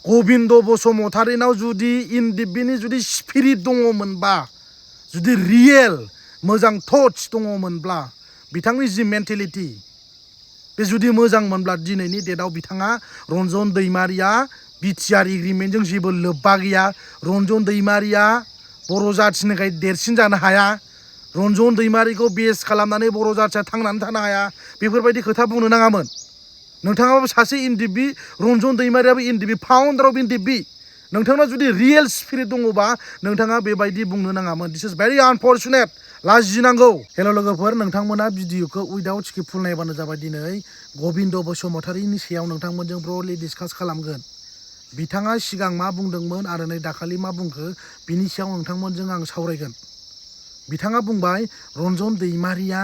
गबिन्द बसुमतारिनाव जुदि इनडिबिनि जुदि स्पिरिट दङमोनबा जुदि रियेल मोजां थट्स दङमोनब्ला बिथांनि जि मेन्टेलिटि बे जुदि मोजांमोनब्ला दिनैनि डेटआव बिथाङा रन्जन दैमारिया बिटिआर एग्रिमेन्टजों जेबो लोब्बा गैया। रन्जन दैमारिया बर' जाथिनिफ्राय देरसिन जानो हाया। रन्जन दैमारिखौ बेस खालामनानै बर' जाथिया थांनानै थानो हाया। बेफोरबायदि खोथा बुंनो नाङामोन। नोंथाङाबो सासे इनडिबि, रन्जन दैमारियाबो इनडिबि, फाउन्डार अफ इनडिबि। नोंथांना जुदि रियेल स्पिरिट दङबा नोंथाङा बेबायदि बुंनो नाङामोन। दिस इज भेरि आनफर्चुनेट। लाजिनांगौ। हेल' लोगोफोर, नोंथांमोना भिडिअखौ उइदाउट स्किप फुल नायबानो जाबाय। दिनै गबिन्द बसुमतारिनि सायाव नोंथांमोनजों ब्रडलि डिसकास खालामगोन। बिथाङा सिगां मा बुंदोंमोन आरो नै दाखालि मा बुंखो बिनि सायाव नोंथांमोनजों आं सावरायगोन। बिथाङा बुंबाय रन्जन दैमारिया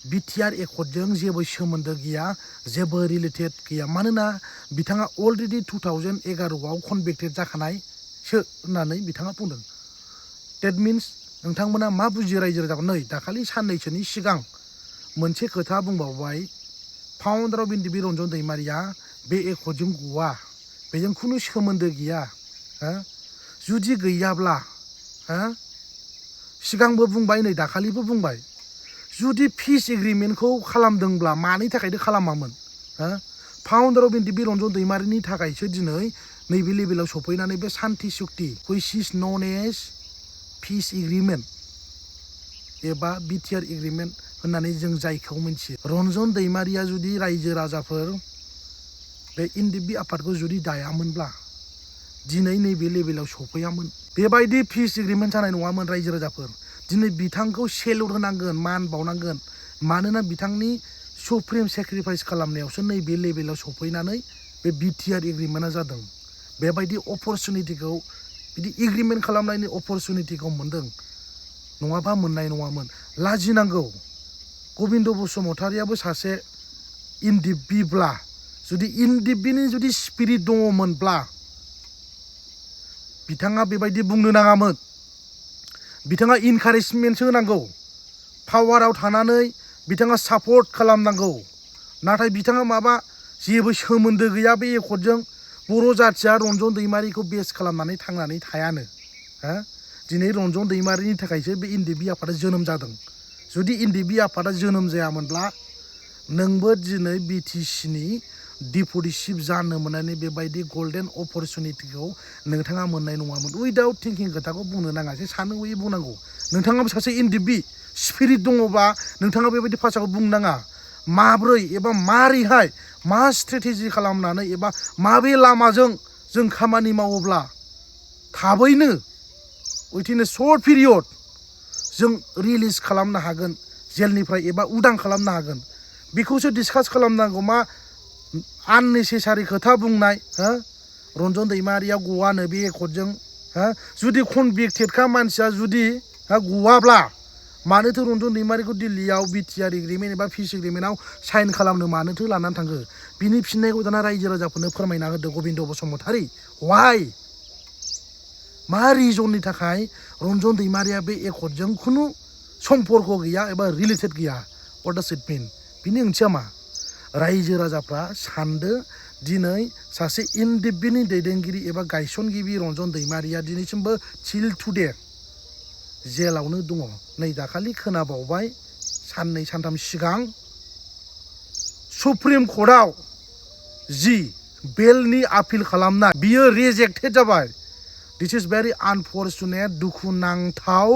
बिटिआर एकर्डजों जेबो सोमोन्दो गैया, जेबो रिलेटेड गैया। मानोना बिथाङा अलरेडि 2011आव कनभिक्टेड जाखानायसो होननानै बिथाङा बुंदों। डेट मिन्स नोंथांमोना मा बुजियो रायजो राजाखौ? नै दाखालि साननैसोनि सिगां मोनसे खोथा बुंबावबाय, फाउन्डार अफ इनडिबि रन्जन दैमारिया बे एकर्डजों गवा, बेजों खुनु सोमोन्दो गैया। जुदि गैयाब्ला सिगांबो बुंबाय, नै दाखालिबो बुंबाय, जुदि पिस एग्रिमेन्टखौ खालामदोंब्ला मानि थाखायथ' खालामामोन? फाउन्डार अफ इनडिबि रन्जन दैमारिनि थाखायसो दिनै नैबे लेभेलाव सफैनानै बे सान्ति सुक्ति which is known as peace agreement एबा बिटिआर एग्रिमेन्ट होननानै जों जायखौ मिथियो। रन्जन दैमारिया जुदि रायजो राजाफोर बे इनडिबि आफादखौ जुदि दायामोनब्ला दिनै नैबे लेभेलाव सफैयामोन। बेबायदि पिस एग्रिमेन्ट जानाय नङामोन। रायजो राजाफोर दिनै बिथांखौ सेल्युट होनांगोन, मान बावनांगोन। मानोना बिथांनि सुप्रिम सेक्रिफाइस खालामनायावसो नैबे लेभेलाव सफैनानै बे बिटिआर एग्रिमेन्टआ जादों। बेबायदि अपरचुनिटिखौ, बिदि एग्रिमेन्ट खालामनायनि अपरचुनिटिखौ मोन्दों, नङाबा मोननाय नङामोन। लाजिनांगौ। गबिन्द बसुमतारियाबो सासे इनडिबिब्ला, जुदि इनडिबिनि जुदि स्पिरिट दङमोनब्ला बिथाङा बेबायदि बुंनो नाङामोन। बिथाङा इनकारेजमेन्टसो होनांगौ। पावाराव थानानै बिथाङा सापर्ट खालामनांगौ। नाथाय बिथाङा माबा जेबो सोमोन्दो गैया बे एकर्डजों। बर' जाथिया रन्जन दैमारिखौ बेस खालामनानै थांनानै थायानो। दिनै रन्जन दैमारिनि थाखायसो बे इनडिबि आफादा जोनोम जादों। जुदि इनडिबि आफादा जोनोम जायामोनब्ला नोंबो दिनै बिटिसिनि डिपुटि चिफ जानो मोननायनि बेबायदि गल्डेन अपरचुनिटिखौ नोंथाङा मोननाय नङामोन। उइदाउट थिंकिं खोथाखौ बुंनो नाङा, एसे सानै हयै बुंनांगौ। नोंथाङाबो सासे इनडिबि स्पिरिट दङबा नोंथाङा बेबायदि भाषाखौ बुंनो नाङा। माब्रै एबा मारैहाय, मा स्ट्रेटेजि खालामनानै एबा माबे लामाजों जों खामानि मावोब्ला थाबैनो उइथिन ए सर्ट पिरियड जों रिलिज खालामनो हागोन जेलनिफ्राय एबा उदां खालामनो हागोन, बेखौसो डिसकास खालामनांगौ। मा आननेसेसारि खोथा बुंनाय। रन्जन दैमारिया गवानो बे एकर्डजों। जुदि कनभिक्टेडखा मानसिया जुदि गवाब्ला मानोथो रन्जन दैमारिखौ दिल्लीयाव बिटिआर एग्रिमेन्ट एबा पिस एग्रिमेन्टआव साइन खालामनो मानोथो लानानै थांखो? बिनि फिननायखौ दाना रायजो राजाफोरनो फोरमायना होदो गबिन्द बसुमतारि। वाइ? मा रिजननि थाखाय रन्जन दैमारिया बे एकर्डजों खुनु सम्पर्क गैया एबा रिलेटेड गैया? व्हाट डाज इट मिन? बिनि ओंथिया मा? रायजो राजाफ्रा सानदो, दिनै सासे इनडिबिनि दैदेनगिरि एबा गायसनगिरि रन्जन दैमारिया दिनैसिमबो टिल टुडे जेलावनो दङ। नै दाखालि खोनाबावबाय साननै सानथाम सिगां सुप्रिम कर्टआव जि बेलनि आपिल खालामनाय बियो रिजेक्टेड जाबाय। दिस इज भेरि आनफर्चुनेट। दुखुनांथाव।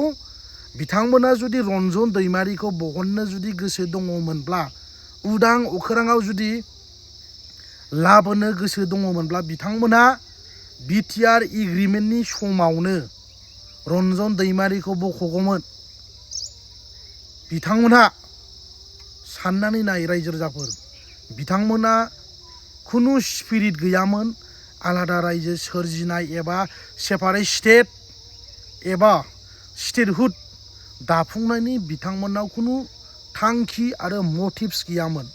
बिथांमोना जुदि रन्जन दैमारिखौ बहननो जुदि गोसो दङमोनब्ला, उदां अख्राङाव जुदि लाबोनो गोसो दङमोनब्ला बिथांमोनहा बिटिआर एग्रिमेन्टनि समावनो रन्जन दैमारिखौ बख'गौमोन। बिथांमोनहा साननानै नाय रायजो राजाफोर, बिथांमोना खुनु स्पिरिट गैयामोन आलादा रायजो सोरजिनाय एबा सेपारेट स्टेट एबा स्टेटहुड दाफुंनायनि बिथांमोनाव खुनु थांखि आरो मटिभ्स गैयामोन।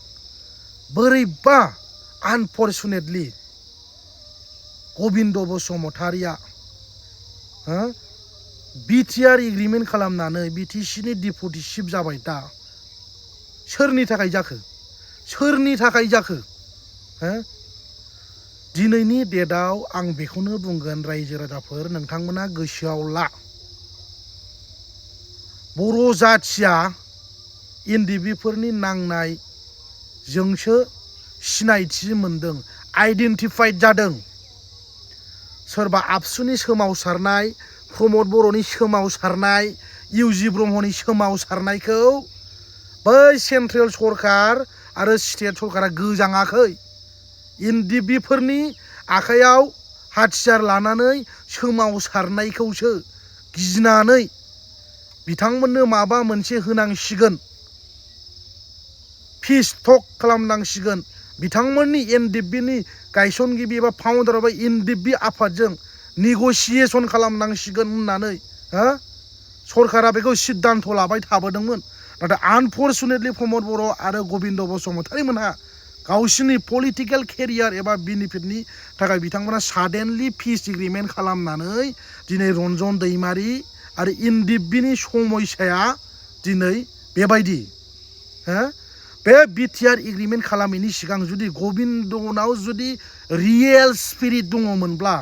बोरैबा आनफर्चुनेटलि गबिन्द बसुमतारिया बिटिआर एग्रिमेन्ट खालामनानै बिटिसिनि डिपुटि चिफ जाबाय। दा सोरनि थाखाय जाखो? सोरनि थाखाय जाखो? दिनैनि डेटआव आं बेखौनो बुंगोन रायजो राजाफोर नोंथांमोना गोसोआव ला बर' जाथिया एनडिबिफोरनि नांनायजोंसो सिनायथि मोनदों आइडेन्टिफाइड जादों सोरबा आबसुनि सोमावसारनाय प्रमद बर'नि सोमावसारनाय इउजि ब्रह्मनि सोमावसारनायखौ बै सेन्ट्रेल सरकार आरो स्टेट सरकारा गोजाङाखै एनडिबिफोरनि आखायाव हाथियार लानानै सोमावसारनायखौसो गिनानै बिथांमोननो माबा मोनसे होनांसिगोन फिस टक खालामनांसिगोन बिथांमोननि एनडिबिनि गायसनगिरि एबा फाउन्डार एबा एनडिबि आफादजों नेगसिएसन खालामनांसिगोन होननानै सरकारा बेखौ सिद्धान्त लाबाय थाबोदोंमोन नाथाय आनफर्चुनेटलि प्रमद बर' आरो गबिन्द बसुमतारी मोनहा गावसिनि पलिटिकेल केरियार एबा बेनिफिटनि थाखाय बिथांमोना साडेनलि पिस एग्रिमेन्ट खालामनानै दिनै रन्जन दैमारि आरो एनडिबिनि समयसाया दिनै बेबायदि बे बिटिआर एग्रिमेन्ट खालामैनि सिगां जुदि गबिन्दनाव जुदि रियेल स्पिरिट दङमोनब्ला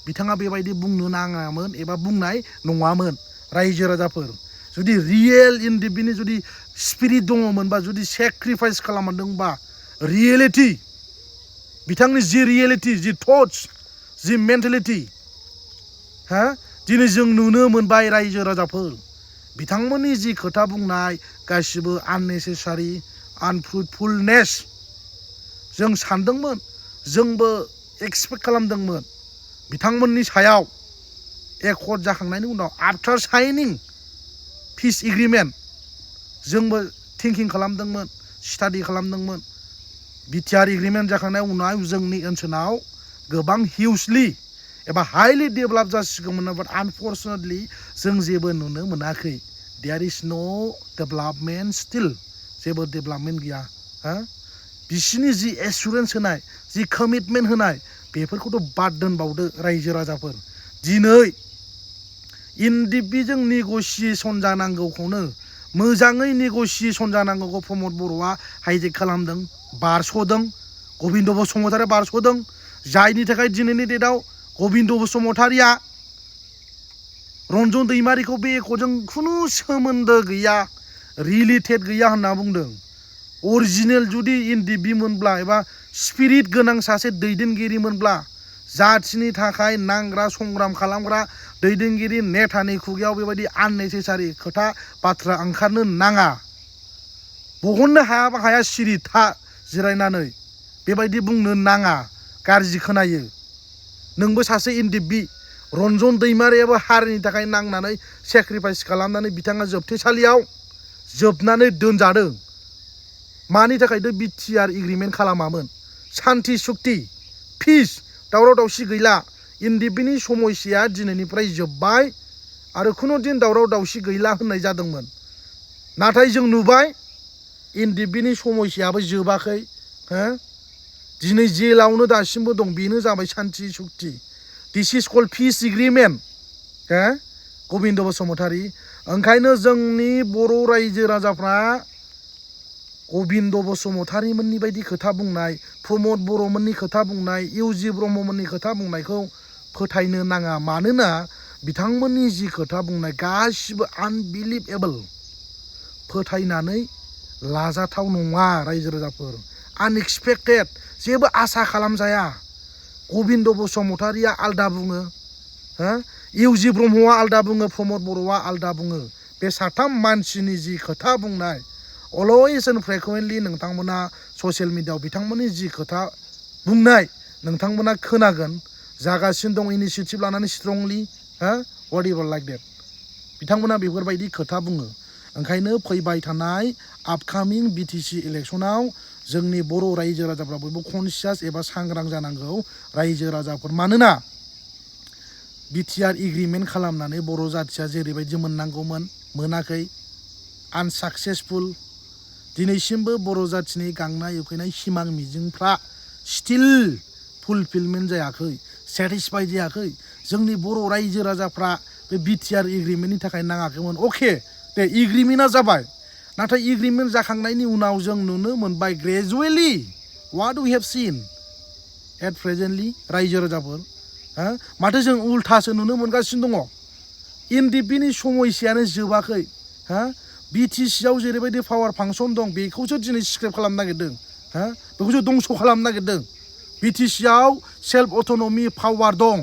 बिथाङा बेबायदि बुंनो नाङामोन एबा बुंनाय नङामोन रायजो राजाफोर जुदि रियेल एनडिबिनि जुदि स्पिरिट दङमोनबा जुदि सेक्रिफाइस खालामदोंबा रियेलिटि बिथांनि जि रियेलिटि जि थट्स जि मेन्टेलिटि दिनै जों नुनो मोनबाय रायजो राजाफोर बिथांमोननि जि खोथा बुंनाय गासिबो आननेसेसारि आनफ्रुटफुलनेस जों सानदोंमोन जोंबो एक्सपेक्ट खालामदोंमोन बिथांमोननि सायाव एकर्ड जाखांनायनि उनाव आफ्टार साइनिं पिस एग्रिमेन्ट जोंबो थिंकिं खालामदोंमोन स्टाडि खालामदोंमोन बिटिआर एग्रिमेन्ट जाखांनायनि उनाव जोंनि ओनसोलाव गोबां हिउजलि एबा हाइलि डेभेलप जासिगौमोन बाट आनफर्चुनेटलि जों जेबो नुनो मोनाखै देयार इज नो डेभेलपमेन्ट स्टिल जेबो डेभेलपमेन्ट गैया बिसिनि जि एसुरेन्स होनाय जि कमिटमेन्ट होनाय बेफोरखौथ' बाद दोनबावदो रायजो राजाफोर दिनै एनडिबिजों नेगसिएसन जानांगौखौनो मोजाङै नेगसिएसन जानांगौखौ प्रमद बर'आ हाइजेक खालामदों बारस'दों गबिन्द बसुमतारी बारस'दों जायनि थाखाय दिनैनि डेटआव गबिन्द बसुमतारीया रन्जन दैमारिखौ बे एकर्डजों खुनु सोमोन्दो गैया रिलेटेड गैया होनना बुंदों अरिजिनेल जुदि एनडिबि मोनब्ला एबा स्पिरिट गोनां सासे दैदेनगिरिमोनब्ला जाथिनि थाखाय नांग्रा संग्राम खालामग्रा दैदेनगिरि नेतानि खुगायाव बेबायदि आननेसेसारि खोथा बाथ्रा ओंखारनो नाङा बहननो हायाबा हाया सिरि था जिरायनानै बेबायदि बुंनो नाङा गाज्रि खोनायो नोंबो सासे एनडिबि रन्जन दैमारियाबो हारिनि थाखाय नांनानै सेक्रिफाइस खालामनानै बिथाङा जोबथेसालियाव जोबनानै दोनजादों मानि थाखाय बिटिआर एग्रिमेन्ट खालामामोन सान्ति सुक्ति पिस दावराव दावसि गैला एनडिबिनि समयसाया दिनैनिफ्राय जोब्बाय आरो खुनु दिन दावराव दावसि गैला होननाय जादोंमोन नाथाय जों नुबाय एनडिबिनि समयसायाबो जोबाखै दिनै जेलावनो दासिमबो दं बेनो जाबाय सान्ति सुक्ति दिस इज कल्ड पिस एग्रिमेन्ट गबिन्द बसुमतारी ओंखायनो जोंनि बर' रायजो राजाफ्रा गबिन्द बसुमतारीमोननि बायदि खोथा बुंनाय प्रमद बर'मोननि खोथा बुंनाय इउजि ब्रह्ममोननि खोथा बुंनायखौ फोथायनो नाङा मानोना बिथांमोननि जि खोथा बुंनाय गासिबो आनबिलिभेबल फोथायनानै लाजाथाव नङा रायजो राजाफोर आनएक्सपेक्टेड जेबो आसा खालामजाया गबिन्द बसुमतारीया आलदा बुङो इउजि ब्रह्मआ आलदा बुङो प्रमद बर'आ आलदा बुङो बे साथाम मानसिनि जि खोथा बुंनाय अलवेज एन्ड फ्रिकुवेन्टलि नोंथांमोना ससियेल मिडियायाव बिथांमोननि जि खोथा बुंनाय नोंथांमोना खोनागोन जागासिनो दं इनिसिएटिभ लानानै स्ट्रंलि वाट एभार लाइक देट बिथांमोना बेफोरबायदि खोथा बुङो ओंखायनो फैबाय थानाय आपकामिं बिटिसि इलेक्सनाव जोंनि बर' रायजो राजाफ्रा बयबो कनसियास एबा सांग्रां जानांगौ रायजो राजाफोर मानोना बिटिआर एग्रिमेन्ट खालामनानै बर' जाथिया जेरैबायदि मोननांगौमोन मोनाखै आनसाक्सेसफुल दिनैसिमबो बर' जाथिनि गांनाय उखैनाय सिमां मिजिंफ्रा स्टिल फुलफिलमेन्ट जायाखै सेटिसफाइ जायाखै जोंनि बर' रायजो राजाफ्रा बे बिटिआर एग्रिमेन्टनि थाखाय नाङाखैमोन अके दे एग्रिमेन्टआ जाबाय नाथाय एग्रिमेन्ट जाखांनायनि उनाव जों नुनो मोनबाय gradually what we have seen at presently रायजो राजाफोर हा माथो जों उल्थासो नुनो मोनगासिनो दङ एनडिपिनि समयसायानो जोबाखै हा बिटिसिआव जेरैबायदि पावार फांसन दं बेखौसो दिनै स्क्रेप खालामनो नागिरदों हा बेखौसो दंस' खालामनो नागिरदों बिटिसिआव सेल्फ अट'नमि पावार दं